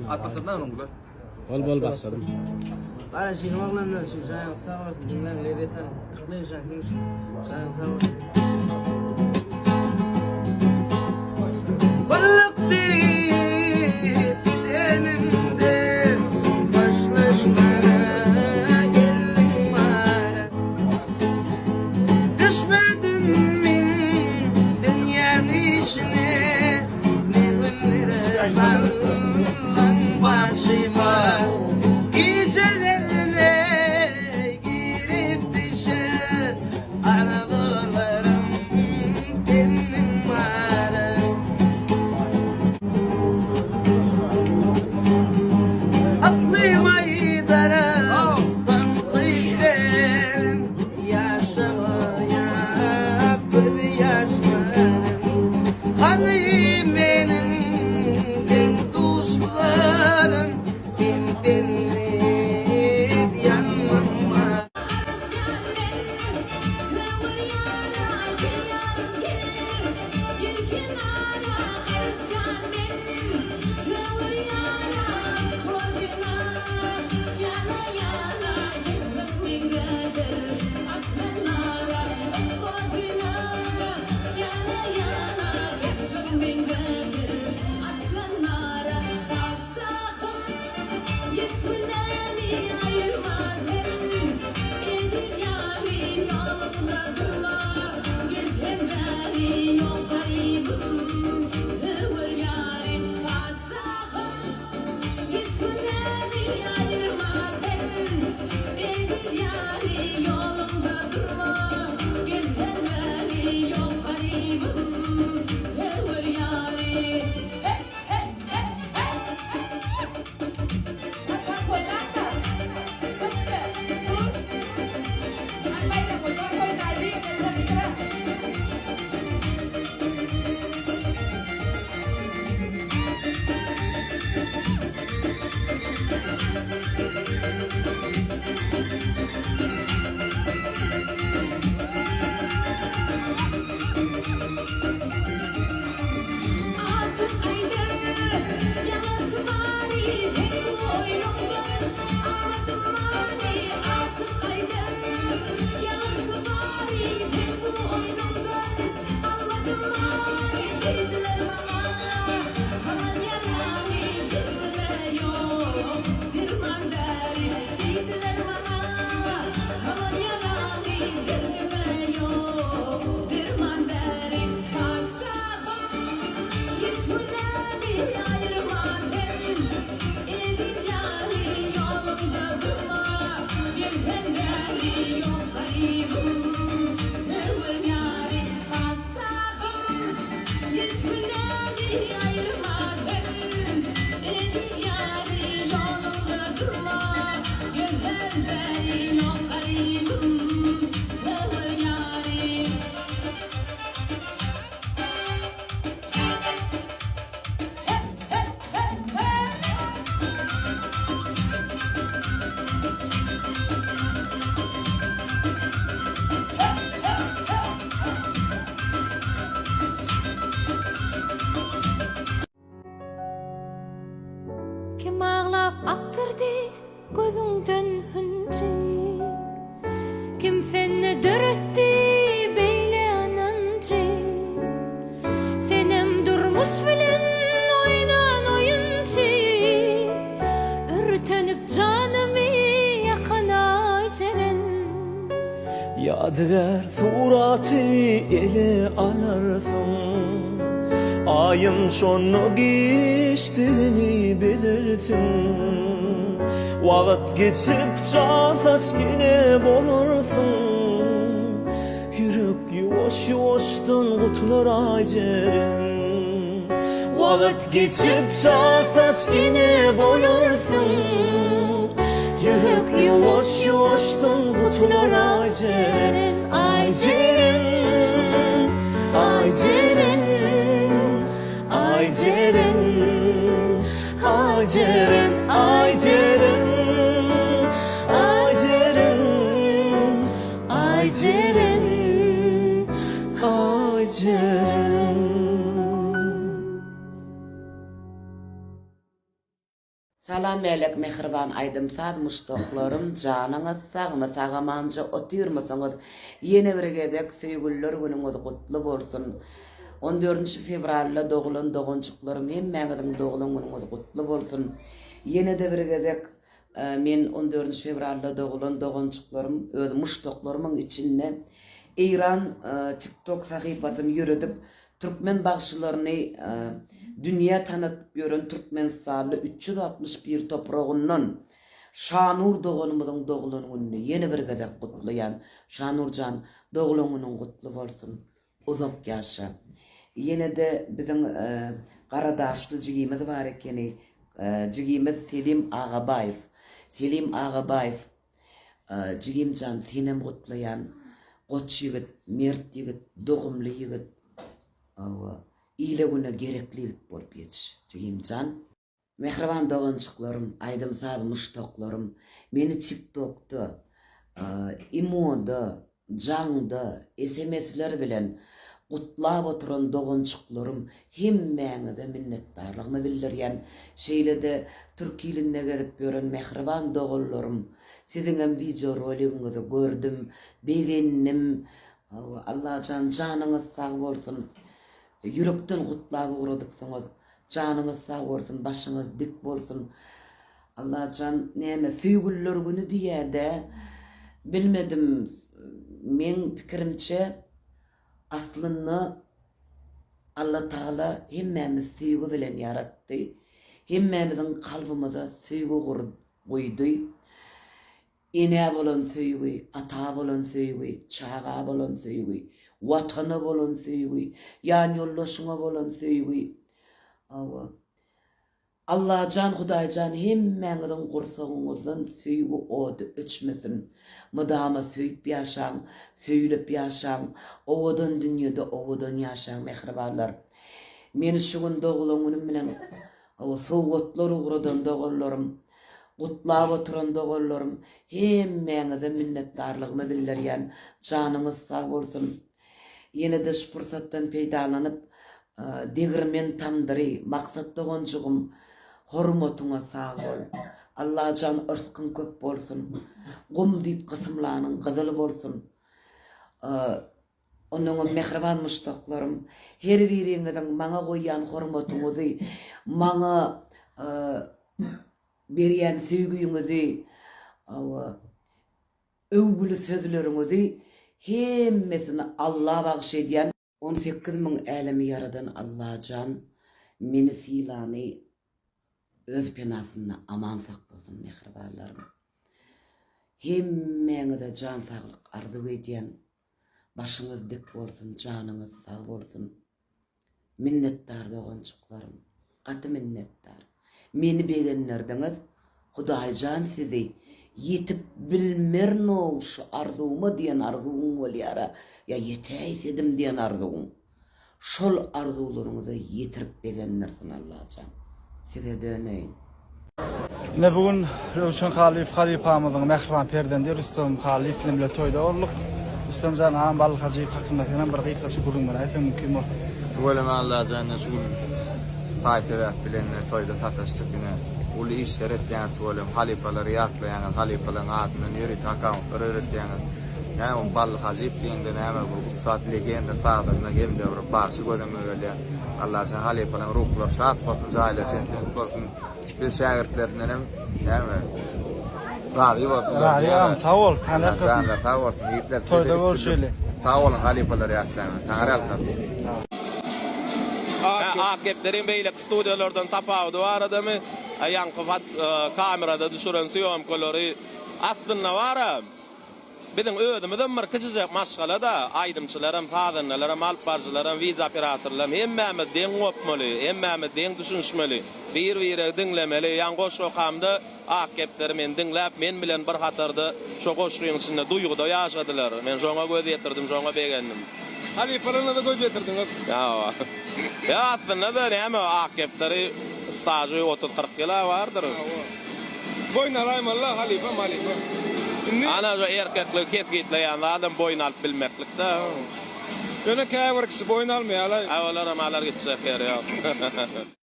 At basladyn onuň bular. Bol bol basladym. Gara şirin oglanlar üçin janyňyz sag bolsun diňläň lezzet alyň. Yklym jan siziň üçin. Janyňyz sag bolsun. Gulluk diýip gidenimde Hoşlaşmana geldiň bara. Düşmedim men dünýäň işine Ne günlere saldyň başyma Gijelerine girip düşe Arzuwlarym seniň bara. Aklym aýdara soňky dem Ýaşamaýa göz ýaşlarym Hany meniň deň-duşlarym Men sensiz ýanmam. Kim aglap akdyrdy gözüňden hünji? Kim sende döretdi beýle ynanjy? Senem durmuş bilen oýnan oýunçy, Örtenip janymy ýakan aýjeren. Ýadygär suraty ele alarsyň Aýym şonda giçdigini bilersiň Wagt geçip çal saç ene bolarsyň Ýürek ýuwaş-ýuwaşdan gutular Aýjeren Wagt geçip çal saç ene bolarsyň Ýürek ýuwaş-ýuwaşdan gutular Aýjeren Aýjeren Aýjeren Aýjeren Aýjeren Aýjeren Aýjeren Aýjeren Aýjeren. Salam Melek mähriban aýdym saz muşdaklarym janyňyz sagmy sagamanja otyrmysyňyz ýene bir gezek söýgüliler günüňiz gutly bolsun on dördünji fewralda dogulan doganjyklarym hemmäňiziň doglan günüňiz gutly bolsun ýenede bir gezek men on dördünji fewralda dogulan doganjyklarym öz muşdaklarymyň içinde Eýran tik tok sahypasyny ýöredip Türkmen bagşylaryny dünýä tanadyp ýören türkmenistanly 361 topragyndan Şanur doganymyzyň doglan gününi ýene bir gezek gutlaýan. Şanur jan, doglan günüň gutly bolsun. Uzak ýaşa. Ýene-de biziň garadaşly jigimiz bar ekeni. Jigimiz Selim Agabaýew. Selim Agabaýew Jigimjan senem gutlaýan goç ýigit mert ýigit dogumly ýigit hawa ile güne gerekli ýigit bolup ýetiş jigimjan. Mähriban doganjyklarym aýdym saz muşdaklarym meni tiktokda imoda Jaňda, sms-ler bilen gutlap oturan doganjyklarym hemmäňize minnetdarlygymy bildirýän. Şeýle-de türk ilinde gezip ýören mähriban doganlarym, siziňem wideoroligiňizi gördüm, begendim. Hawa, Allajan janyňyz sag bolsun. Ýürekden gutlap ugradypsyňyz. Janyňyz sag bolsun, başyňyz dik bolsun. Allajan näme söýgüliler güni diýýädä. Bilmedim, meň pikirimçe aslynda Allatagala hemmämizi söýgi bilen ýaratdy. Hemmämiziň kalbymyza söýgi guýdy. Enä bolan söýgi, ata bolan söýgi, çaga bolan söýgi, Watana bolan söýgi, ýanýoldaşyňa bolan söýgi. Hawa. Allajan Hudaýjan hemmäňiziň gursagyňyzdan söýgi ody öçmesin. Mydama söýüp ýaşaň, söýülip ýaşaň, owadan dünýede owadan ýaşaň mähribanlar. Meni şu gün doglan günüm bilen sowgatlar ugradan doganlarym, gutlap oturan doganlarym hemmäňize minnetdarlygymy bildirýän. Janyňyz sag bolsun. Ýene-de şu pursatdan peýdalanyp, Degirmen tamdyry, Maksat doganjygym, hormatyňa sag bol. Allajan yrskyň köp bolsun. Gum diýip gysymlanyň gyzyl bolsun. Onnoňam mähriban muşdaklarym, her biriňiziň maňa goýýan hormatyňyzy, maňa berýän söýgüňizi, öwgüli sözleriňizi hemmesini Alla bagyş edýän. 18 müň älemi ýaradan Allajan meni sylany öz penasynda aman saklasyn mähribanlarym. Hemmäňize jan saglyk arzuw edýän. Başyňyz dik bolsun janyňyz sag bolsun. Minnetdar doganjyklarym. Gaty minnetdar. Meni begendirdiňiz. Hudaýjan sizi ýetip bilmerinow şu arzuwyma diýen arzuwyň bolýara ýa ýetäýsedim diýen arzuwyň. Şol arzuwlaryňyza ýetirip begendirsin Allajan. Size döneýin. Ine bu gün Röwşen Halyýew halypamyzyň mähriban perzendi Rüstem Halyýew bilen bile toýda bolduk. Rüstemjan agam Bally Hajyýew hakynda senem bir gysgaça gürrüň beräýseň mümkin bolsa. Tüweleme Allajan ine şu gün saý sebäp bilen ine toýda sataşdyk ine uly işler etýäňiz tüweleme halypalary ýatlaýaňyz halypalaryň adyndan ýörite akkauntlar öwretýäňiz näme bu Bally Hajyýew diýeňde näme bir ussat legenda sazanda hem-de bir bagşy göz öňüňe gelýär Allajan halypalaryň ruhlary şat bolsun jaýlary jennet bolsun. Biz şägirtlerindenem näme razy bolsun. Razy agam sag bol Taňry ýalkasyn. Janlar sag bolsun ýigitler. Toýda görüşeli. Sag boluň halypalar ýatlaňyz. Taňry ýalkasyn. Ak kepderiň beýleki studiýalardan tapawudy baradamy? Ýaňky kamerada düşüren sýomkalary aslynda bara. Biziň özümizem bir kiçijek maşgala-da, aýdymçylaram, sazandalaram, alypbaryjylaram, wideooperatorlaram hemmämiz deň gopmaly, hemmämiz deň düşünişmeli, bir-biregi diňlemeli. Ýaňy goşgy okamda Ak kepderi meni diňläp, men bilen bir hatarda şo goşgyň içinde duýguda ýaşadylar. Men şoňa göz ýetirdim, şoňa begendim. Halypalaryna-da göz ýetirdiňiz. Hawa. Ýa aslynda-da näme Ak kepderi stažy otuz-kyrk ýyl-a bardyr. Hawa. Boýun alaýmaly-la halypam halypa. Indi. Ana şu erkekligi kesgitleýän zadam boýun alyp bilmeklik-dä. Ýöne käbir kişi boýun almaýar-laý. Aý olaram alar gitjek ýeri ýok.